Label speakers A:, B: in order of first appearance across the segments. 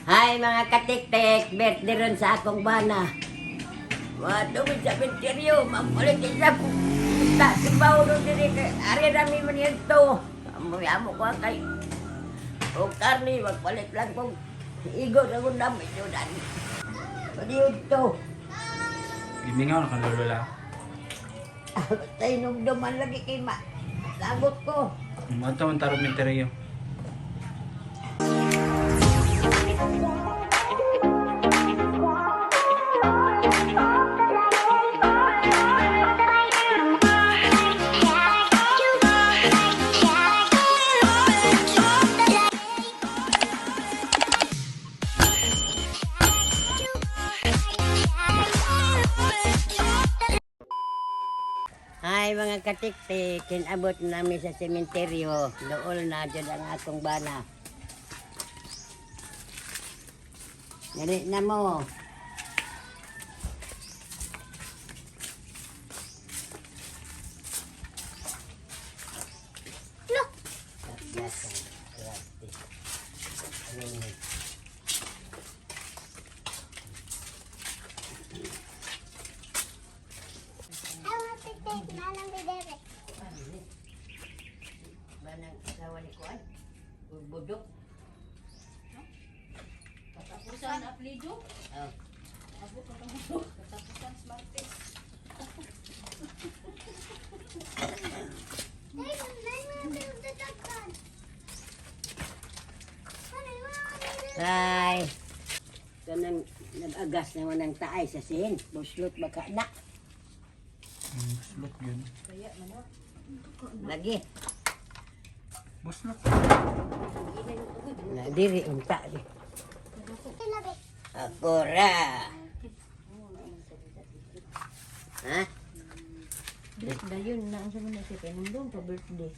A: Hi, mga katiktik, birthday ron sa akong bana. Wadumi sa bintiryo, mamulit isa po. Ta, simbaw ron diri kay ari rami man yan to. Amo amo ko kay o karni, magpalit lang kong igo sa gundam, medyo dan. Padiod to.
B: Gimingaw na kang lolo.
A: Basta inumduman lagi kay ma. Sagot ko.
B: Mga man tarong minteryo.
A: Hi, mga katiktik, kinabot namin sa sementeryo. Dool na dyan ang akong bana. Dali na mo.
C: I want to take Manang Bidere.
A: Banang asawa ni Kuan. Budok.
D: Katapusan aplido.
A: Oh.
D: Abot pa kamo. Katapusan smartes.
A: Hi. Kanang nag-agas naman ang taay sa sin. Buslot baka na.
B: Buslot yun.
D: Kaya man ah.
A: Lagi.
B: Buslot.
A: Na diri unta di. Ako ra. Ha?
D: Dayon na ang sa mga si Pinundong pa birthday.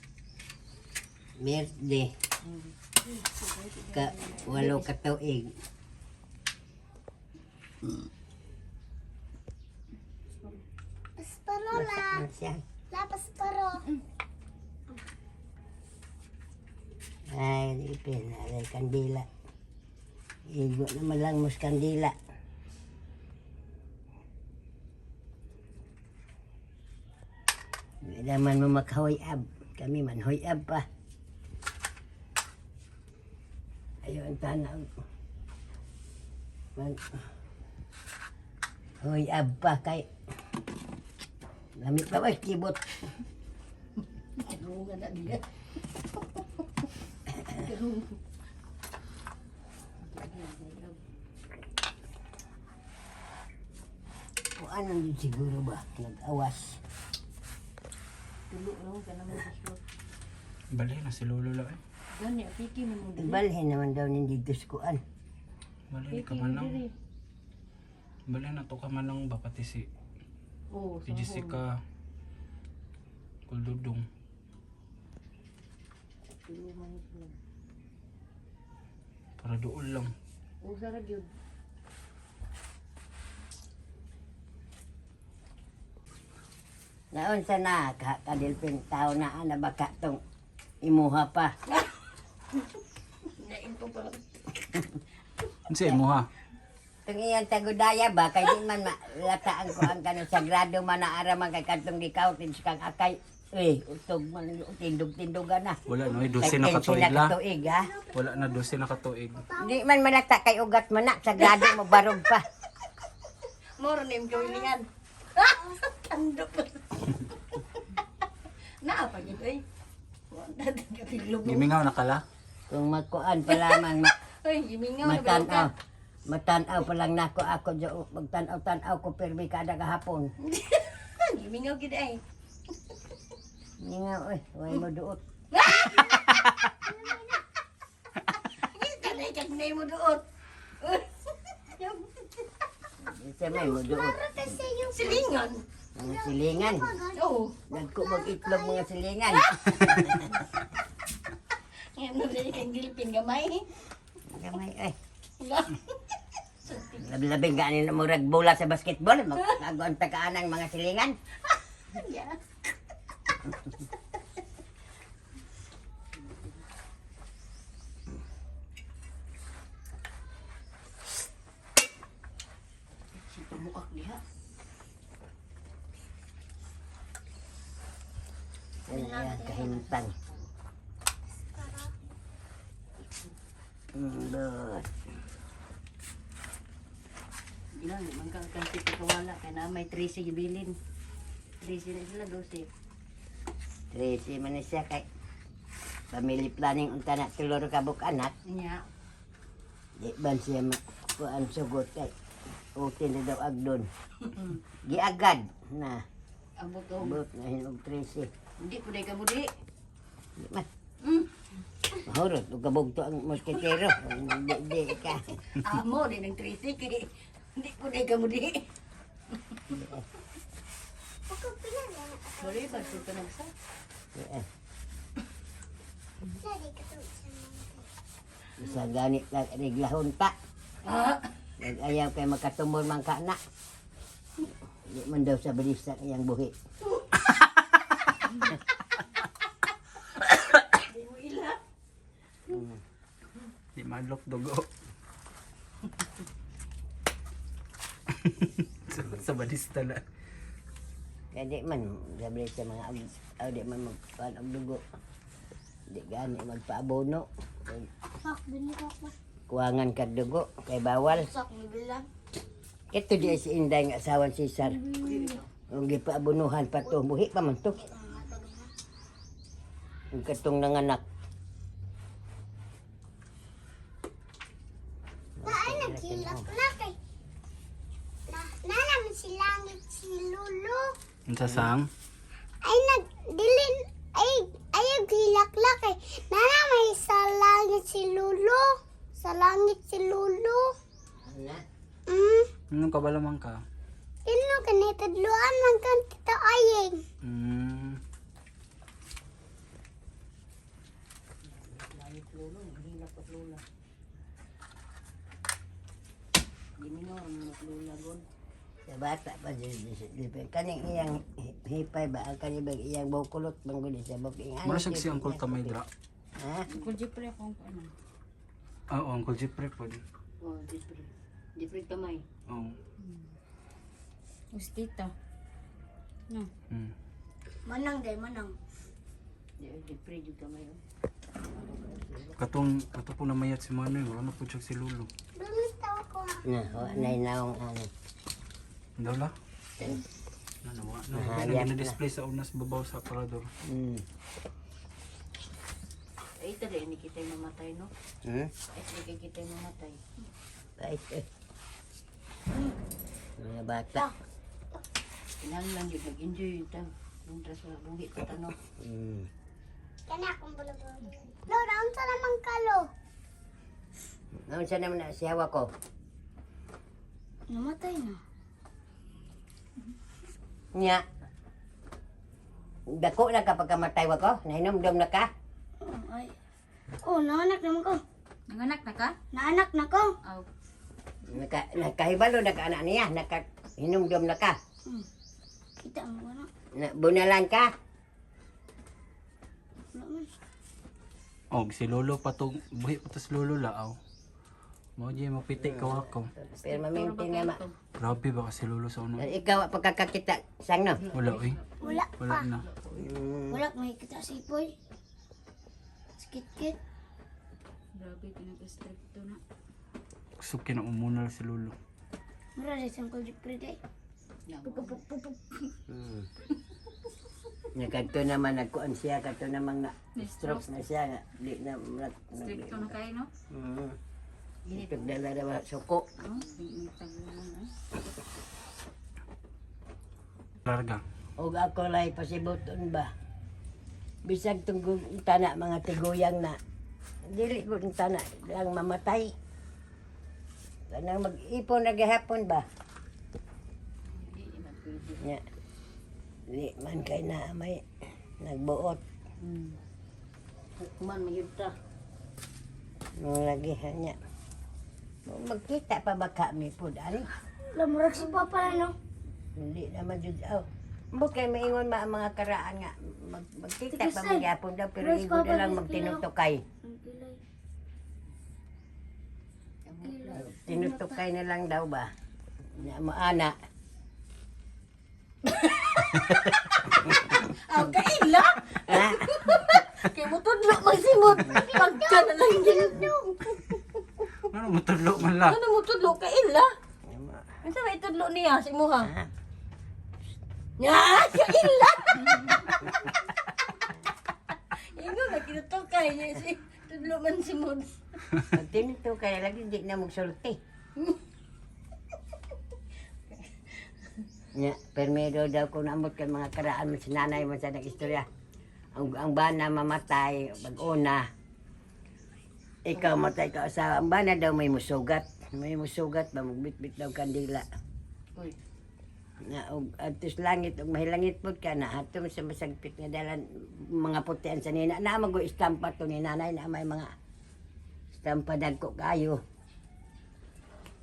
A: Birthday. Ka 8 ka tuig.
C: Pasparo la.
A: Ano siya?
C: La pasparo.
A: Ay, ipin. Alay, kandila. Igo naman lang mas kandila. Hindi naman mo makahuyab. Kami man huyab pa. Ayun, ang tanaw. Man, huyab pa kay. Lamit pa ba, kibot.
D: Tulungan na diya.
A: O anong yun siguro ba? Nag-awas.
D: Tulo no kana mo buslot.
B: Balhin na si lolo la eh.
D: Gani apiki man mo diri.
A: Balhin naman daw ni dito sa kuan.
B: Balhin ka
D: Apiki
B: man
D: mo
B: lang.
D: diri.
B: Balhin na to ka man lang ba pati si,
D: Oh,
B: si Jessica. Kuldudong. Para doon lang.
D: Usa ra gyud.
A: Naon sa na, ka, kadilpin tao na ana baka tong imuha pa.
D: Nain ko pa.
B: Ano sa imo ha?
A: Tung iyang tagudaya ba, kay di man malataan ko ang kanang sagrado man na araman kay kantong gikaw, tin kang akay. Eh, utog man, tindog-tindogan na.
B: Wala no, eh, 12 na
A: Kay
B: katuig
A: 15
B: la.
A: katuig, ha?
B: Wala na 12 na katuig.
A: Di man malata kay ugat man na, sagrado mo barog pa.
D: Moro nim gawin. Tandok pa. Naa pa gyud oy. Wa na kapiglog.
B: Gimingaw na kala.
A: Kung magkuan pa lamang,
D: Oy, gimingaw na ba
A: matanaw.
D: ka?
A: Matanaw pa lang nako ako, magtanaw-tanaw ko pirmi kada kahapon.
D: Gimingaw gid ay.
A: Hindi nga, oy, way mo duot.
D: Kanay kag nay mo duot.
A: Sa may mo duot.
C: Kasi yung
D: Silingan.
A: Mga silingan.
D: Oh,
A: Nagko mag-itlog mga silingan.
D: ngayon na dili kang gilpin gamay.
A: Gamay, ay.
D: Wala.
A: Labi-labing ganin na murag bola sa basketball. Magtago ang takaan ng mga silingan.
D: Yeah.
A: Ayan, kahintang. But,
D: Ilang man ka kan si kawala kay na may 13 gibilin. 13 na sila 12.
A: 13 man na siya kay family planning unta na tuloro ka buk anak.
D: Nya.
A: Di ban siya kuan sugot kay okay na daw agdon. Giagad na.
D: Abot og
A: Abot na hinog 13.
D: hindi po day kabudi.
A: Di man. Mahurot, ug kabugto ang moskitero. Di, di ka.
D: Amo din ang 13 kay hindi po day kabudi.
C: Ako pila na.
D: Wala ba sa kanagsa?
A: Eh,
C: Pila di ka to sa mga.
A: Isa ganit lang reglahon pa.
D: Ah,
A: Nag-ayaw kay makatumbol man ka na. Di man daw sa bilis sa iyang buhi.
D: di mo ila.
B: Di madlok dugo. Sa balista na.
A: Kaya di man sa bilis sa mga aw, di man magkuhan og dugo. Di gani magpaabono.
C: Fuck, dili ko ba?
A: Kuwangan ka dugo kay bawal.
C: Sak ni bilang.
A: Ito di si Inday nga asawan si Cesar. Ang gipaabonuhan pa to, buhi pa man to. Ang katong nanganak.
C: Ay, naghilak na kay. Na, nanaman si langit si Lulu.
B: Unsa sang?
C: Ay, nag, dilin, ay, ay, naghilak na kay. Nanamay sa langit si Lulu. Sa langit si Lulu.
A: Ano?
B: Anong kabalo man ka?
C: Ino, kanitadluan man kang tita ayeng.
D: Langit lolo, naghilak at lola. Gimingaw ang mga lola gon.
A: Sa bata pa di di di kaning iyang hipay ba ang kaning bang iyang bukulot manggod sa buk iyang.
B: Mura siya si Uncle Tamay dra.
A: Ha?
E: Uncle Jeffrey akong ano.
B: Oo, Uncle Jeffrey po.
D: Oh, Jeffrey. Jeffrey kamay.
B: Oo.
E: Ustita. No.
C: Manang day, manang.
D: Jeffrey jud kamay. Oh.
B: Katong kato po namayat si Manoy, wala na po siya si Lolo.
C: Lumitaw ko.
A: Na, wa na naong ano.
B: Daw la? Ano wa na
A: Nahayap
B: na
A: na.
B: display sa unas babaw sa aparador.
D: Ay, tali, ni kita'y mamatay, no?
A: Hmm?
D: Ay, tali kita'y mamatay.
A: Bait eh. Mga bata.
D: Kinahanglan yun, nag-enjoy yun ta. Mientras wala buhi pa tanong.
C: Kana akong bulabog. Lo, naunsa naman kalo.
A: Naunsa naman na siyawa ko.
C: Namatay na.
A: Nya. Dako na kapag kamatay wa ko, nahinomdom na ka.
C: Oh, ay. Oh, naanak naman ko.
E: Nanganak na ka?
C: Naanak na ko.
E: Aw.
A: Naka, nakahibalo na ka anak niya, naka hinumdom na ka.
C: Kita mo na.
A: Na, bunalan ka.
C: Wala man.
B: Oh, si Lolo pa to, buhi pa to si Lolo la aw. Mao di mapiti ka ako.
A: Pero maminti na ma.
B: Grabe ba kasi Lolo sa una?
A: Ikaw pagkakakita sang no.
B: Wala oy.
C: Wala
B: Wala
C: pa.
B: na.
C: Wala may kita si Poy. Sikit-kit.
E: Grabe pinag-stricto na.
B: Suki na umunal si Lolo.
C: Mura rin siyang Uncle Jeffrey day.
A: Nga kadto naman nagkuan siya kadto naman na stroke na siya nga di na na,
E: Stricto na kayo no?
A: Pagdala na ba suko.
E: Oh, itag naman eh.
B: Larga.
A: Og ako lay pasibuton ba. Bisag tunggo tana mga tiguyang na dili ko tana lang mamatay. Kanang mag-ipon na gihapon ba?
D: Hindi man pwede.
A: Nya. Di man kay na may nagbuot.
D: Hukman, mayud ta.
A: Nung lagi niya. Magkita pa ba kami po ani?
C: Wala, murag si Papa na no.
A: Hindi naman jud aw. Bukay maingon ma ang mga karaan nga magkita pa
C: Tigas, eh.
A: magyapon daw pero
C: Rose,
A: igo na
C: Papa,
A: lang
C: tigas,
A: magtinutukay.
C: Ang kilay.
A: Tinutukay na lang daw ba? Na maana.
D: Aw, kaila! Kay mo tudlo magsimot. Pagka na lang yun.
B: Ano mo tudlo man lang.
D: Ano mo tudlo ka ila? Unsa may tudlo niya sa imuha? Nya, ka ila. Ingon na kinutukay niya si tudlo man si Mod.
A: Pag tinutukay lagi di na magsulti. Nya, permero daw kung naamot kay mga karaan mo si nanay mo sa nag-istorya. Ang bana mamatay, pag una, ikaw matay ka asawa. Ang bana daw may musugat. May musugat ba, magbitbit daw kandila.
D: Uy,
A: Na, og adto sa langit, og mahilangit pod ka na, ato sa masagpit nga dalan, mga putian sa nina. Na mago istampa to ni nanay, na may mga istampa dagko kayo.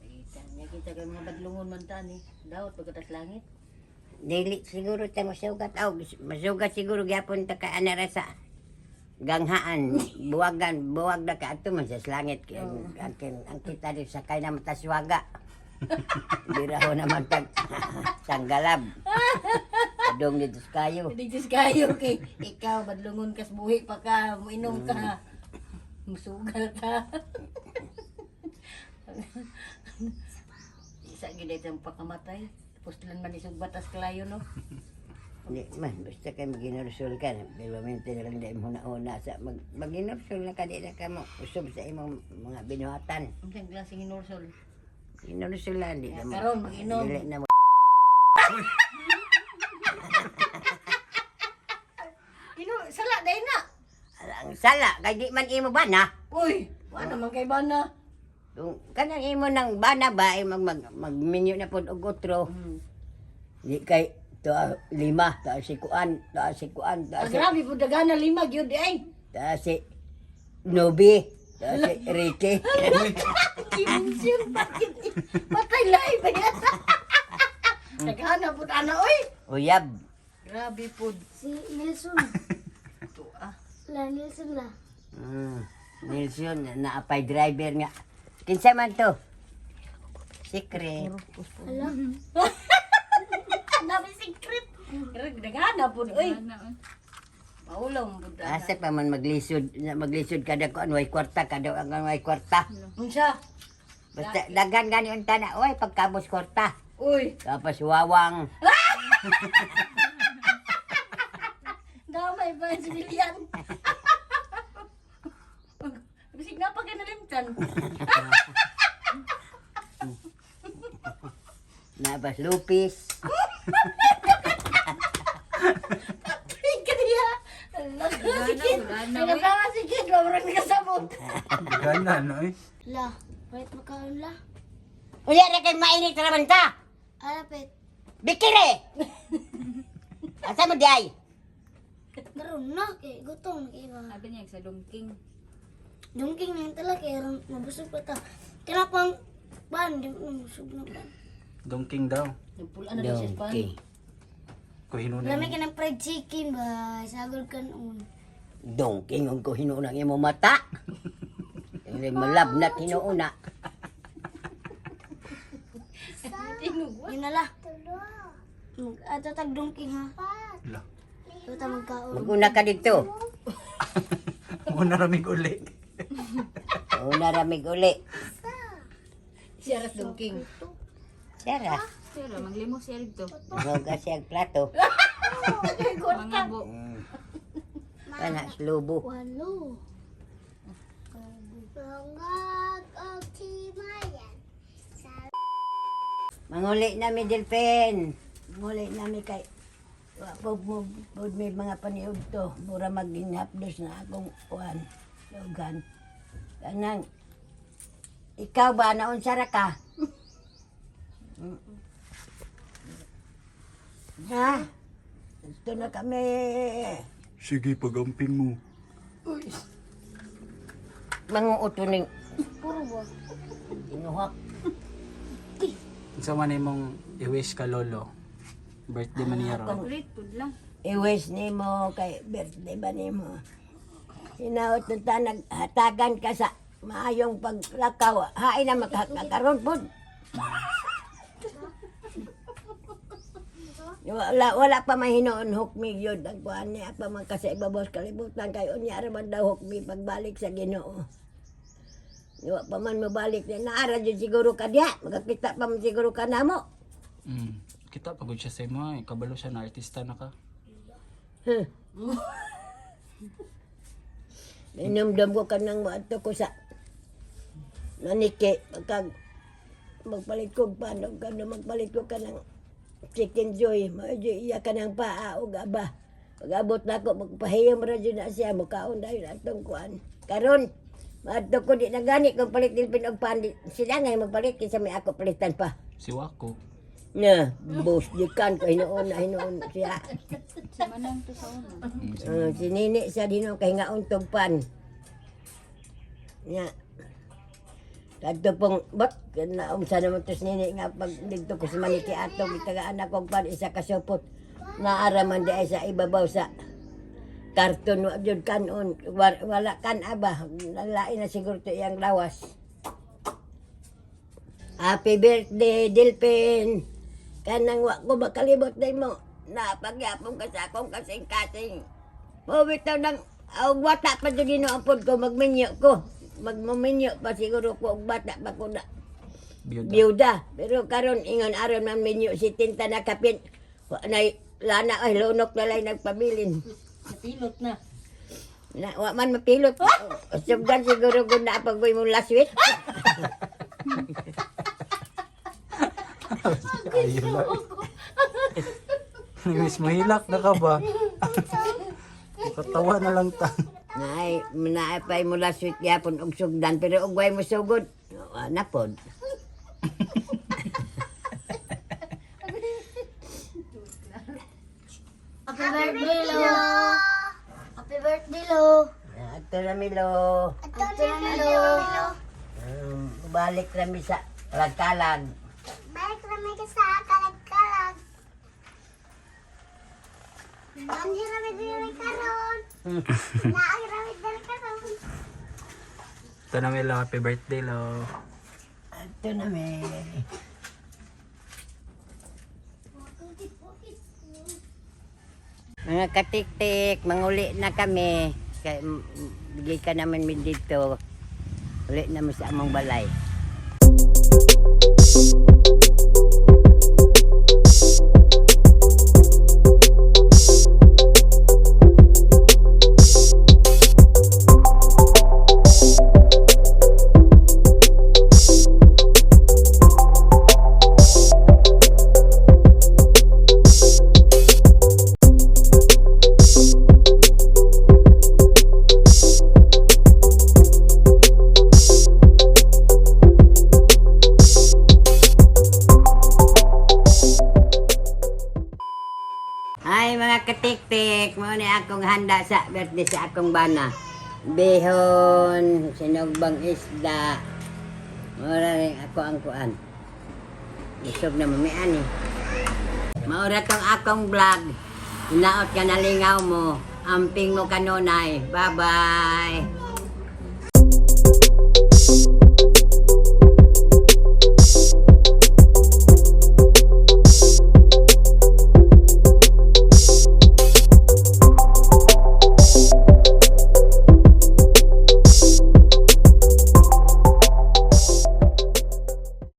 D: kita niya kita kay mga badlungon man ta ni. Dawat pagkatas langit.
A: Dili siguro ta masugat aw masugat siguro gyapon ta kay anara sa ganghaan buwagan buwag na ka ato man sa langit kay ang, ang, ang kita di sakay na mataswaga. Biraho naman tag sanggalab. Adong dito sa kayo.
D: Digis kayo kay ikaw badlungon kas buhi pa ka, muinom ka. Musugal ka. Isa gyud ay ang pakamatay. Pustulan man isog batas kalayo no.
A: Di man basta kay maginursol ka pero minti na lang di mo na sa mag maginursol na ka di na ka mo usob sa imong mga binuhatan.
D: Unsang klaseng inursol?
A: Ginursol lang di na mo.
D: Karon mag-inom.
A: Dili na mo.
D: Ino sala day na.
A: Ang sala kay di man imo bana.
D: Uy, wala man kay bana.
A: Kung kanang imo nang bana ba ay mag mag magminyo na pod og otro. Di kay to lima, to si kuan, to si kuan, to
D: Ah,
A: si
D: grabe pud dagana lima gyud di ay.
A: to si Nobi, to si Ricky.
D: Kinsyon bakit patay lahi ba yan? Dagana pud ana oy.
A: Uyab.
D: Grabe pud.
C: Si Nelson.
D: Tuah.
C: La Nelson la.
A: Nelson naapay driver nga. Kinsa man to? Secret.
C: Ala.
D: Nami secret. Grabe dagana pud oy.
E: Ana, oy.
D: Maulaw mo pud ana.
A: Asa pa man maglisod, maglisod kada kuan way kwarta kada ang way kwarta.
D: Unsa?
A: Basta daghan gani unta na oy pagkabos kwarta.
D: Uy,
A: Tapos wawang.
D: damay pa si Lilian. Bisig na pa kinalimtan.
A: Nabas lupis.
D: Patay ka niya. Ala, sikit.
E: wala na,
D: Nagkasama sikit, mamarang nakasabot.
B: Gana no eh.
C: La. Pwede makaon la.
A: Unya ra kay mainit ra man ta.
C: Ala pet.
A: Bikire. Asa mo di ay?
C: Karon na kay gutom kay ba.
E: Sabi niya sa dongking.
C: Dungking na yun talaga kay ron mabusog pa ta. Kana pang pan di mo mabusog na pan.
B: Dongking daw.
D: Nagpula na daw siya sa pan.
A: Donkey.
B: Kuhinuna.
C: Lami ka ng fried chicken ba? Sagol ka noon.
A: Donkey ang ko hinuunang imo mata. Hindi malabnat hinuuna.
C: Yun na la. Ato tag dungking ha.
B: La.
C: Ato ta magkaon.
A: Maguna ka dito.
B: Muna ramig uli.
A: Una ramig uli.
D: Siya ras dungking.
A: Sara,
E: Pero maglimo siya dito.
A: hugas siya ang plato.
E: Mga bo.
A: Kana slubo.
C: Walo. Bangag og timayan.
A: Manguli na mi Delphin. Manguli na mi kay wa po po po may mga paniud to. Mura magginhapdos na akong kuan. Lugan. Kanang ikaw ba naunsa ra ka? Ha? Ito na kami.
B: Sige, pagamping mo.
A: Manguuto ning
C: Puro ba?
A: tinuhak.
B: Unsa man imong i-wish ka lolo? Birthday man niya ron.
E: Ulit pud lang.
A: I-wish nimo kay birthday ba nimo? Hinaot na ta naghatagan ka sa maayong paglakaw. Hain na makakaroon po. Wala, wala pa may hinuon hukmi yun. Ang kuan niya pa man kasi ibabaw sa kalibutan kay unya ra man daw hukmi pagbalik sa Ginoo. Wa pa man mabalik niya. Naara jud siguro ka diha. Makakita pa man siguro ka namo.
B: Kita pagod siya sa imo eh. Kabalo siya na artista na ka.
A: Huh. Inumdum ko kanang moadto ko sa naniki pagka magpalit ko paano kano magpalit ko kanang chicken joy medyo iya kanang paa og aba pag-abot na ako magpahiyom ra jud na siya mukaon dayon atong kuan karon maadto ko di na gani kung palit dilpin og pan sila ngay magpalit kinsa may ako palitan pa.
B: Si Wako.
A: Na boss di kan ko hinuon na hinuon siya.
E: Si Manang to sa una.
B: Si
A: Si Nini siya din ang kahingaon tugpan. Nga. Kadto pong, bot, naumsa naman to si Nini nga pag dito ko sa Maniki atong itagaan akong pan isa ka supot. Naaraman di ay sa ibabaw sa karton wa jud kanon wala kan aba lain na siguro to iyang lawas. Happy birthday, Delpin. Kanang wa ko makalibot na mo. Napagyapon ka sa akong kasing-kasing. Bumitaw ng og bata pa jud ginuapod ko magminyo ko. Magmuminyo pa siguro ko og bata pa ko na
B: Biyuda.
A: biyuda. Pero karon ingon aron man minyo si Tinta na kapin. Wa nay lana ay lunok na lay nagpabilin.
D: Napilot na.
A: Na, wa man mapilot. Sugdan siguro ko na pag mo last week.
B: Ayun lang. Miss, mahilak na ka ba? Katawa na lang ta.
A: Naay, naay pa mo last week yapon og sugdan pero og way mo sugod. Wa na pod.
D: Happy birthday, Lo! Happy birthday, Lo!
A: Ato na Milo.
C: Ato na Milo.
A: Balik rami sa kalagkalag.
C: Balik rami ka sa kalag-kalag. Anhi rami diri karon. Naay rami diri karon.
B: Ito na Milo, happy birthday lo.
A: Ato na mi. Mga katiktik, manguli na kami. Kay, bigay ka naman mi dito. Uli naman sa among balay. Ay mga katiktik, mo ni akong handa sa birthday sa akong bana. Bihon, sinugbang isda. Mura rin ako ang kuan. Isog na mamian eh. Maura tong akong vlog. Hinaot ka nalingaw mo. Amping mo kanunay. Bye-bye.